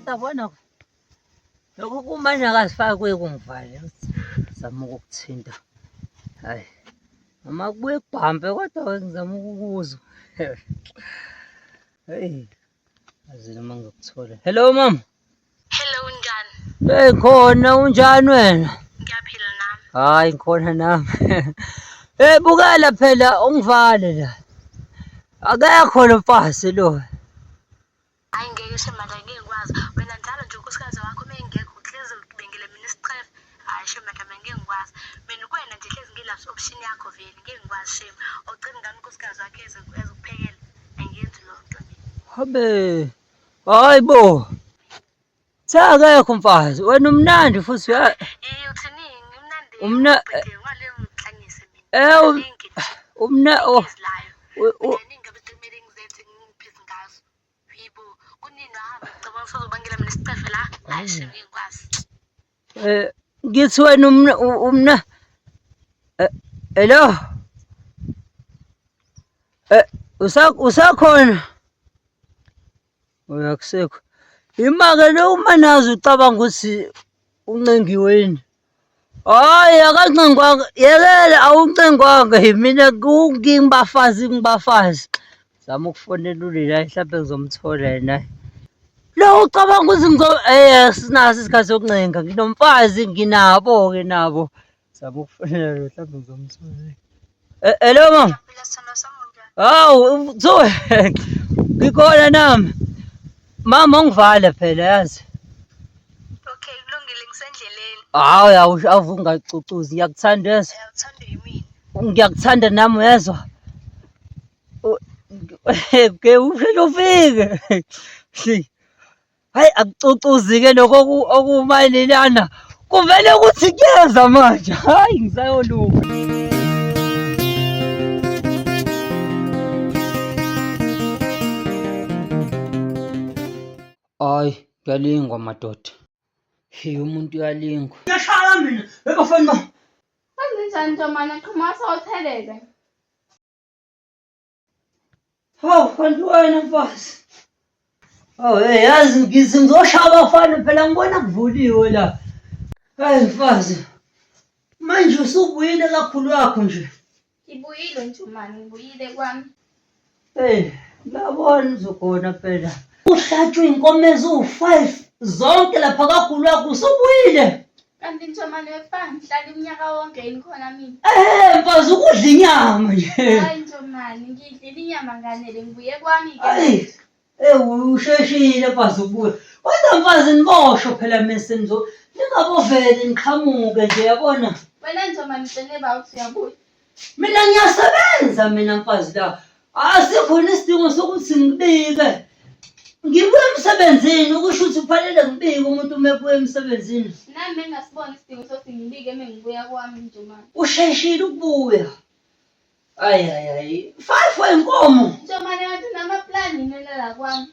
Yabona lokho kumanje akazifaki kuye kungivale. Zama ukukuthinta. Hayi. Noma kubuye kubhampe kodwa ngizama ukukuzwa. Hey. Azi noma ngizokuthola. Hello mama. Hello unjani? Hey khona unjani wena? Ngiyaphila nami. Hayi ngikhona nami. Hey bukela phela ungivale la. Akekho lo mfazi lo. Hayi ngeke shemandla ngeke ngikwazi. Wena njalo nje unkosikazi wakho uma engekho uhlezi ubengele mina isicefe. Hayi shemandla mina ngeke ngikwazi. Mina kuwena nje hlezi ngilapha option yakho vele ngeke ngikwazi shame. Awuceli ngani unkosikazi wakhe eze ezikuphekela. Angiyenzi leyo nto mina. Habe. Hayi bo. Cha akekho mfazi. Wena umnandi futhi uya Eh uthini ngimnandi. Umna Ngale ngihlanyise mina. eh umna oh Ezilayo. u- Mina ningi abantu kumele ngizenze ngiphizi ngazo. Yibo, kunini wahamba ngicabanga usazobangela mina isicefe la. Hayi shame ngeke ngikwazi. eh ngithi wena umna umna eh hello. Eh usakhona? Akusekho. Ima-ke lo uma nazi ucabanga ukuthi uncengiwe yini? Hhayi akancengwanga, yekela awuncengwanga mina ngingibafazi ngibafazi. Zama ukufonela uLila mhlampe ngizomthola yena. Lo ucabanga ukuthi sinaso isikhathi sokuncenga nginomfazi nginabo-ke nabo. Zama ukufonela lo mhlawumbe ngizomthola. Eh, hello mama. Phila sithando sami unjani? Hawu, kuthiwe ngikhona nami. Mama ungivale phela yazi. Okay, kulungile ngisendleleni. Hawu awu awu ungacucuzi ngiyakuthanda uyezwa. Uyakuthanda yimina. Ngiyakuthanda nami uyezwa. Ke usheshe ufike. Hayi akucucuzi-ke lokho okumayelelana kuvele ukuthi kuyeza manje hayi ngisayoluka. Hayi kuyalingwa madoda. Hey umuntu uyalingwa. Ngiyashaya mina ebafana ba. Kwenzenjani ntombazane qhuma sawutheleke. Hawu kanti wena mfazi. Oh hey yazi ngithi ngizoshaya abafana phela ngibona kuvuliwe la. Hayi mfazi. Manje usubuyile kakhulu wakho nje. Ngibuyile Njumane, ngibuyile kwami. Hey, ngiyabona uzokhona phela. Uhlatshwe inkomo eziwu-5 zonke lapha kakhulu wakho usubuyile. Kanti Njomane wefana ngihlala iminyaka wonke yini khona mina? Eh, mfazi ukudla inyama nje. Hayi Njomane, ngidlile inyama nganele ngibuye kwami ke. Ayi, eh usheshile mfazi ukubuya. Kodwa mfazi nibosho phela mese nizo ningabovele niqhamuke nje yabona. Wena Njomane ugcine ba uthi uyabuya. Mina ngiyasebenza mina mfazi la. Asikhona isidingo sokuthi ngibike. Ngibuya emsebenzini ukusho ukuthi kufanele ngibike umuntu uma ebuya emsebenzini. Nami bengingasiboni isidingo sokuthi ngibike uma ngibuya kwami Njomane. Usheshile ukubuya. Ayi ayi ayi. Five wenkomo. Njomane kanti unamaplani yini wena la kwami?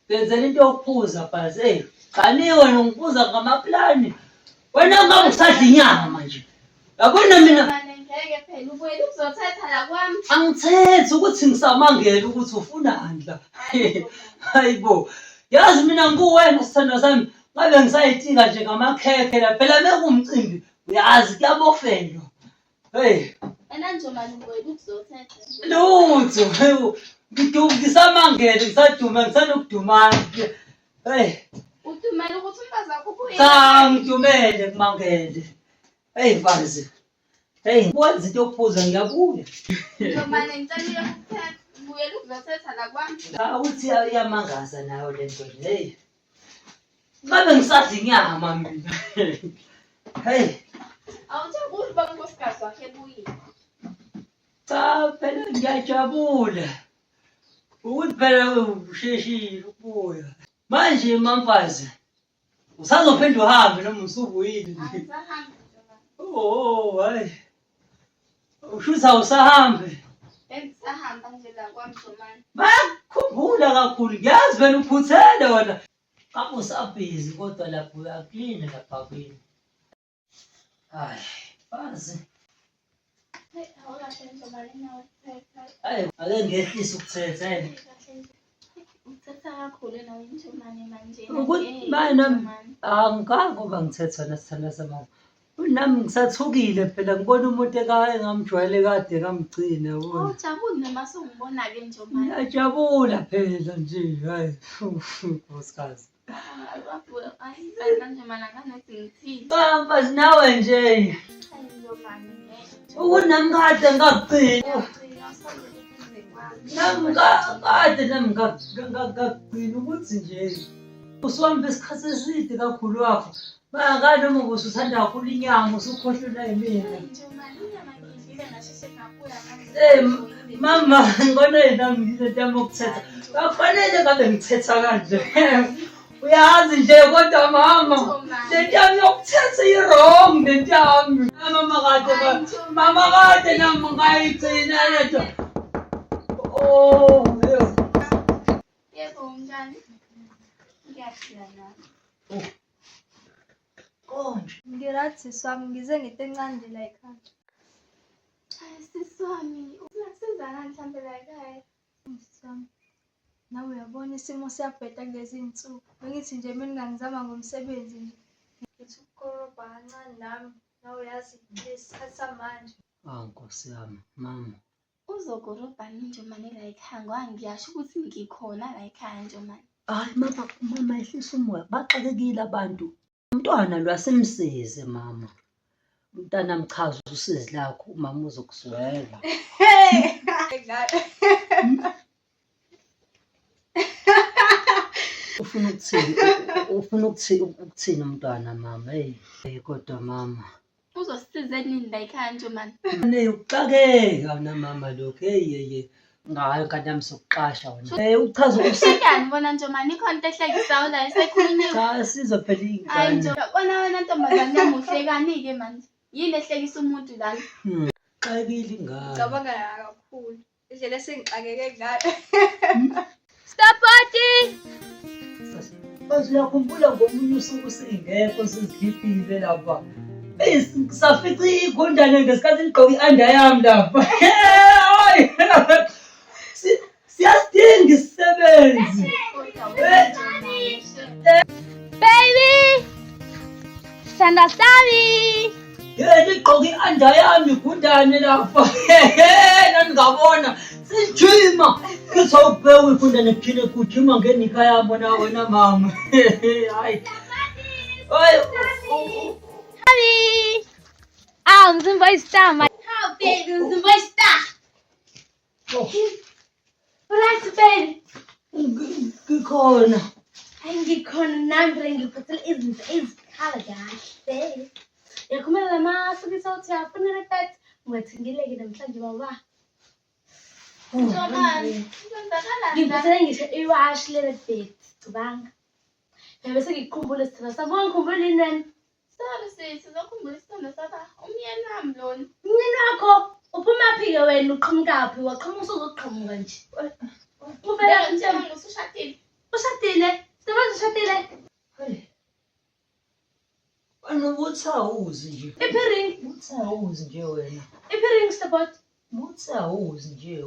Ngenzela into yokuphuza bhazi. Hey, qani wena ungiphuza ngamaplani. Wena ngabe usadla inyama nje. Yabona mina Mane ngeke phela ubuyele ukuzothetha la kwami. angithethi ukuthi ngisamangele ukuthi ufunani la. Hayibo. Yazi mina ngikuwena sithandwa sami ngabe ngisayitika nje ngamakhekhe la phela mekuwumcimbi uyazi kuyabofelwa. Hey. Wena Njomane ubuyele ukuzothetha. Lutho. Hayibo. Ngisamangele ngisaduma ngisanokudumana. Hey. Udumele ukuthi umfazi wakho ubuyile. Cha ngidumele kumangele. Hey mfazi. Hey wenza into yokuphuza ngiyabuya. Njomane ngicela uyeke ukuthetha. Ubuyele ukuzothetha la kwami. Cha uthi iyamangaza nayo le nto le. Hey. Ngabe ngisadla inyama mina. Hey. Awujabuli uba unkosikazi wakhe ebuyile. Cha phela ngiyajabula. Ukuthi phela usheshile ukubuya. Manje mamfazi usazophinde uhambe noma usubuyile nje. Angisahambi Njomane. Oh hayi. Ushuthi awusahambi. Bengisahamba nje la kwami Njomane. Bayakukhumbula kakhulu ngiyazi vele uphuthele wena. Ngabe usabhizi kodwa lapho uyaklina lapha kwini. Hayi, bazi. Hey, awukahle Njomane nawe ukuthetha. Hayi, ake ngehlise ukuthetha yini. Kahle nje. Uthetha kakhulu nawe Njomane manje. Ukuthi manje nami angikazi ngoba ngithetha nesithandwa sami. Nami ngisathukile phela ngibona umuntu engamjwayele kade ngamgcina yabona. Awujabuli noma sewungibona-ke Njomane. Ngiyajabula phela nje hayi nkosikazi. Hayi Njomane anganathi ngithini. Mfazi nawe nje. Hayi Njomane ngeke. Ukuthi nami kade ngakugcina. Ngiyagcina usondele eduze kwami. Nami kade nami ngakugcina ukuthi nje usuhambe isikhathi eside kakhulu wakho. Bangaka noma ubusuthanda kakhulu inyama usukhohlwe nayimina. Njomane inyama ngiyidlile ngasheshe ngabuya manje. Eh mama ngibona yena ngilento yami yokuthetha. Akufanele ngabe ngithetha kanje. Uyazi nje kodwa mama lento yami yokuthetha i-wrong lento yami. Mama kade mama kade nami ngayigcina lento. Oh, yebo. Yebo, unjani? Ngiyaphila nami. Oh. Konje. Ngirathi sisi wami ngize ngento encane nje la ekhaya. Hayi sisi wami, ungasiza ngani mhlampe la ekhaya? Sisi wami, nawe uyabona isimo siyabheda kulezi iy'nsuku. Bengithi nje mina ngingazama ngomsebenzi nje. Ngithi ukukorobha kancane nami, nawe uyazi lesi sikhathi samanje. Ah Nkosi yami, mama. Uzokorobhani Njomane la ekhaya ngoba ngiyasho ukuthi ngikhona la ekhaya Njomane. Hayi mama, mama yehlisa umoya, baxakekile abantu. Umntwana lo asimsize mama. Umntana mchaza usizi lakho, umama uzokuzwela. Ufuna ukuthini? Ufuna ukuthini ukuthini umntwana mama? Hey, hey kodwa mama. Uzosisiza nini la ekhaya Njomane? Ne ukuxakeka wena mama lokhu. Hey hey hey. Ngayo kanti yami sokuqasha wena. Eh uchaza ukuthi Uhlekani bona Njomane ikhona into ehlekisayo la esekhulunyiwe. cha sizo phela Hayi ingane. Njomane, bona wena ntombazane yami uhlekani-ke manje? Yini ehlekisa umuntu lana? Xakile ingane. Ngicabanga kakhulu. Indlela esengixakeke ngayo. Stopoti! Manje uyakhumbula ngomunye usuku singekho sizikhiphile lapha. Eyi safica igundane ngesikhathi ngigqoke i-under yami lapha. Hayi. Siyasidinga isisebenzi. Baby! Sithanda sami! Yena igqoke i-under yami igundane lapha. Naningabona sijima. Ngithi awubheke igundane kuphile kujima ngenika yami na wena mama. Hayi. Hayi. Sami! Ah, mzimba istar. How baby, mzimba istar. Right baby. Ngikhona. Hayi ngikhona nami phela ngikuphathele izinto ezikhala kahle. Yakhumela la masokisi awuthi uyafuna le-pet. Ngiwathengile-ke namhlanje baba. Njomane, kwenzakalani la? Ngikuphathele ngisho iwashi lele-pet. Cabanga. Phela bese ngikukhumbule sithando sami. Ungangikhumbuli yini wena? Sorry sisi, uzokhumbula isithando sakho. Umyeni wami lona. Umyeni wakho uphumaphi-ke wena uqhamukaphi? Waqhamuka usuzoqhamuka nje. Uvela Ngeke ngitshela usushadile. ushadile. Sebenza ushadile. Hey. Wena ubuthi awuzi nje. Iphi ring? Ubuthi awuzi nje wena. Iphi ring support? Ubuthi awuzi nje.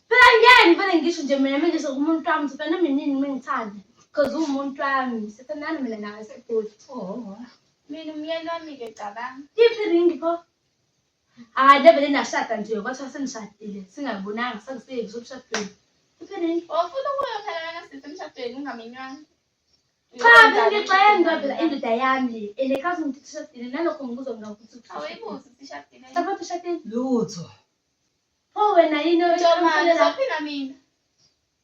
Phela ngeke ngivele ngisho nje mina manje sekumuntu wami sifana noma inini uma ngithanda. Because uwumuntu wami. Sithandana mina nawe sebhuti. Oh. Mina umyeni wami-ke cabanga. Iphi ring pho? Hayi nevele nashada nje kwathiwa senishadile singabonanga sengifike ngisemshadweni. Iphi ring? Wawufuna ukuya phela wena sisi emshadweni ungamenywanga. Cha phela ngixwaya ngoba phela indoda yami le. And ekhazi ngithi ushadile nalokho ngikuzwa ngakuthi Awuyibuzi sishadile. Support ushadile. Lutho. Pho wena yini Njomane, oyikhamisele la? uzophila mina.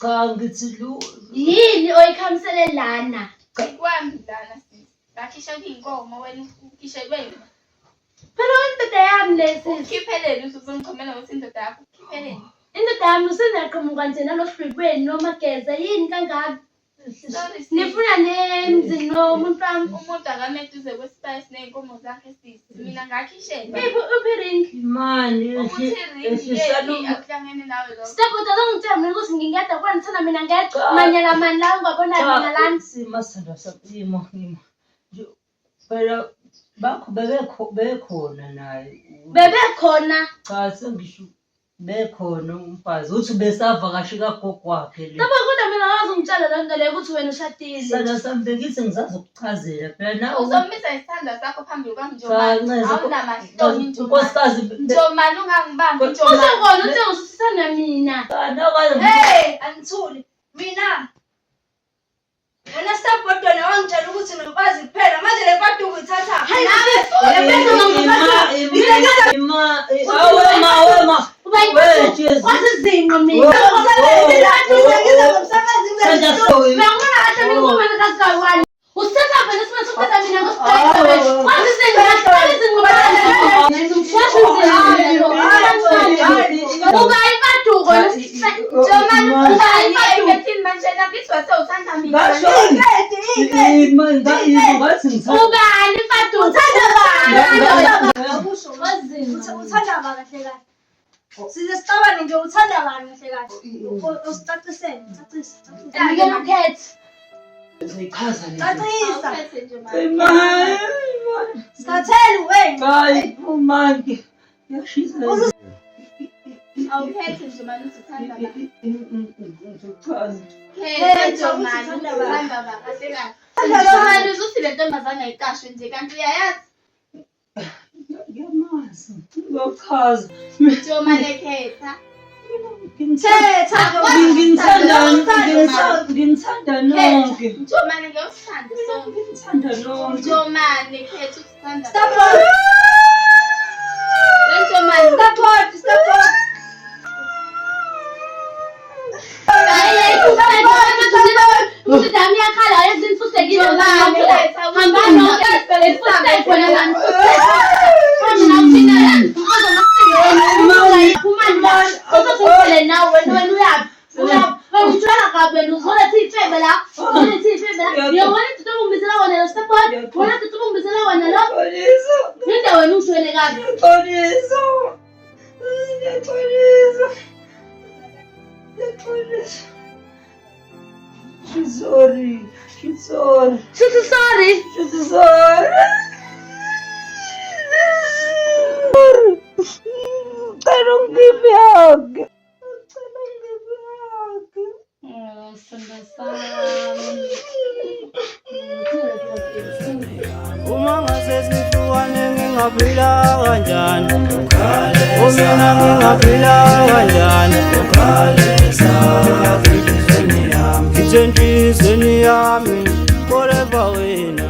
Cha ngithi lu Yini oyikhamisele lana? Kwami lana sisi. Ngakhishelwa iy'nkomo wena ukhishelwe. Phela indoda yami le sisi. Ukhiphelele usuzongichomela ngokuthi indoda yakho ukhiphelele. Indoda yami usengaqhamuka nje nalohlwibweni nomageza yini kangaka? Sorry sisi. Nifuna nemzini nomuntu wami. Umuntu akame eduze kwesibaya siney'nkomo zakhe sisi. Mina ngakhishelwa. Iphi uphi ring? Mani Ukuthi ring ehlisana yephi akuhlangene nawe lokho. Step utazongitshela mina ukuthi ngingedwa kuba ngithanda mina ngedwa. Cha. Manyala mani la ungabona mina lana. Sima sithandwa sami ima ima. Nje phela bakho bebekho bekhona naye. Bebekhona. Cha sengisho bekhona umfazi uthi besavakashe kagogo wakhe le. Lapho kodwa mina ngazi ungitshela le nto. nto leyo ukuthi wena ushadile. Sithandwa sami bengithi ngisazokuchazela phela nawe. Uzomisa isithandwa sakho phambi kwami Cha, Njomane. Ncese, Awunamahloni Njomane. Nkosikazi, Njomane ungangibambi Njomane. Usukona uthe usuthanda mina. nawe Hey, angithuli. Mina wena stop wena wangitshela ukuthi nomfazi kuphela. Manje le mfaduko uyithatha. Nawe futhi. ima awe ma awe ma. Uba We Jesu. Kwazi izinqo mina. Ngiza ngomsebenzi Sithandwa sami. Uyangibona kahle mina ukuba kazi kayi-one. Usithatha vele isimo sokuthatha mina ngosiqeda. Kwazi izinqo, kwazi izinqo Kwazi izinqo. Uba imfaduko. Njomane Uba uthani imfaduko. ebethini manje nakithi wase uthanda mina. Ngasho. Ima ngathi ngithanda. Ubani imfaduko? Uthanda bani? Awusho wazinqo. Uthanda ba kahle kahle. Size sixabane nje uthanda bani kahle kahle. Usicacisele, cacisa, cacisa. Ngike ukhethe. Ngichaza le. Cacisa. Awuphethe Njomane. Ima. Sikhathele wena. Hayi manje. Yashisa. Awuphethe Njomane uthi uthanda bani. Ngizochaza. Khetha Njomane uthi uthanda ba kahle kahle. Njomane uzuthi le ntombazane ayiqashwe nje kanti uyayazi. Ngiyamazi. Ngizochaza. Njomane khetha. Thetha. Nginithanda nginithanda nonke. Njomane ngeke usithande sonke. Nginithanda nonke. Njomane khetha usithanda. Stop. Njomane Stop. Stop. Umntwana uyakhala endlini fusekile. Njomane khetha. Hambani nonke futhi khona mani. Manje nawuthina phumani la. Uzokuphele nawe wena wena uyaphi? Uyaphi? Wena utshwala kabi wena uzoletha iy'febe la. Uzoletha iy'febe la. Uyabona into obumbizela wona lo step one. Wena into obumbizela wona lo. Xolisa. Yinde wena ungishwele kabi. Xolisa. Xolisa. Xolisa. She's sorry. She's sorry. Shuthi sorry. She's sorry. Cela ungiphe hug. Cela ungiphe hug. Oh, sithandwa sami. Uma ngase sihlukane ngingaphila kanjani? Mina ngingaphila kanjani? Ngithe enhliziyweni yami forever wena.